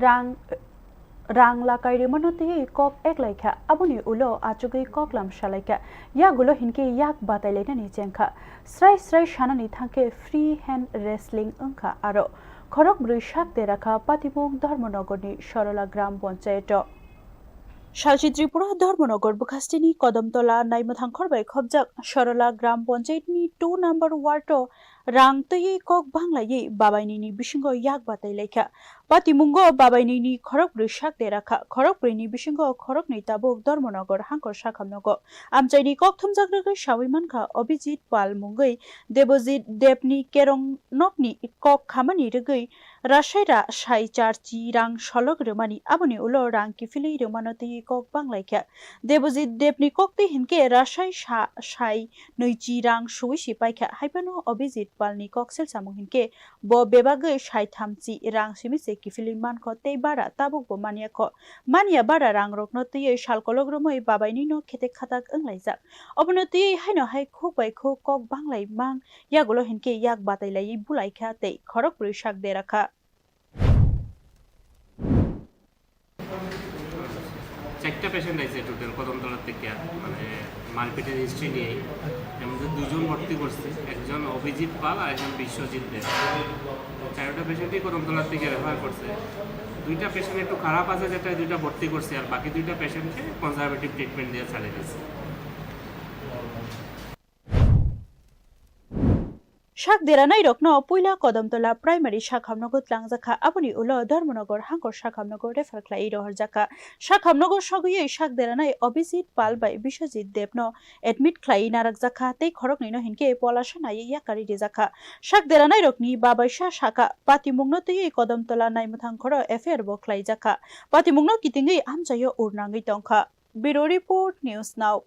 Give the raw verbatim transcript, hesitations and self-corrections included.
Rang rang lakai rimano twiwi kok eklaikha, aboni ulo achugwi koklam salaikha, yagulo hinkhe yak batailainani chengkha. Srai srai sanani thangkhe free hand wrestling wngkha aro. Khorok brwi sak derakha patimung Dharmanagarni Sorola Gram Panchayat o. Salchi Tripura Dharmanagar bwkhastini Kodamtola Naimwthangkhor bai khopjak Sorola Gram Panchayat ni two number ward o rang twiwi kok banglaiwi babainini bisingo yak batai laikha. Patimungo babainini khorok brwi sak derakha, khorok brwi ni bisingo khorok nwi tabuk Dharmanagar hangkor sakhamnogo. Amchaini kok thumjak rwgwi sawi mankha Abhijit Pal mungwi Debojit Debni kerong nokni kok khamani rwgwi Rasai ra sai charchi rang solok rwmani, aboni ulo rang kiphilwi rwmano twiwi kok banglaikha. Debojit Debni koktwi hinkhe rasai sa sai nwichi rang suwi si paikha, haiphano Abhijit Palni kok selsamung hinkhe bo bebagwi sai thamchi rang simi se kiphilwi mankho tei bara tabukbo manyakho. Manya bara rangrokno twiwi salkolok romwi babainino khetek khatak wnglaijak. Obono twiwi haino hai khuk bai khuk kok banglai mang yagulo hinkhe yak batai laiwi bulaikha tei khorok brwi sak derakha. চারটা পেশেন্ট আইছে টোটাল কদমতলার থেকে, মানে মারপিটের হিস্ট্রি নিয়েই। এর মধ্যে দুজন ভর্তি করছে, একজন অভিজিৎ পাল আর একজন বিশ্বজিৎ দেব। চারটা পেশেন্টই কদমতলার থেকে রেফার করছে। দুইটা পেশেন্ট একটু খারাপ আছে, যেটা দুইটা ভর্তি করছে, আর বাকি দুইটা পেশেন্টকে কনজারভেটিভ ট্রিটমেন্ট দিয়ে ছাড়ে দিয়েছে। Sak deranairokno puila Kodamtola Primary sakhamnogo tlangjakha, aboni ulo Dharmanagar hangkor sakhamnogo refer khlaiwi rohorjakha. Sakhamnogo sogwiwi sak deranai Abhijit Pal bai Biswajit Debno admit khlaiwi narakjakha tei khoroknwino hinkhe polasha naiwi yakarwi rijakha. Sak deranairokni babaisa sakha, patimungno twiwi Kodamtola naimwthangkhoro F I R bo khlaijakha. Patimungno kitingwi amchaio urnangwi tongkha. Bureau Report, News Now.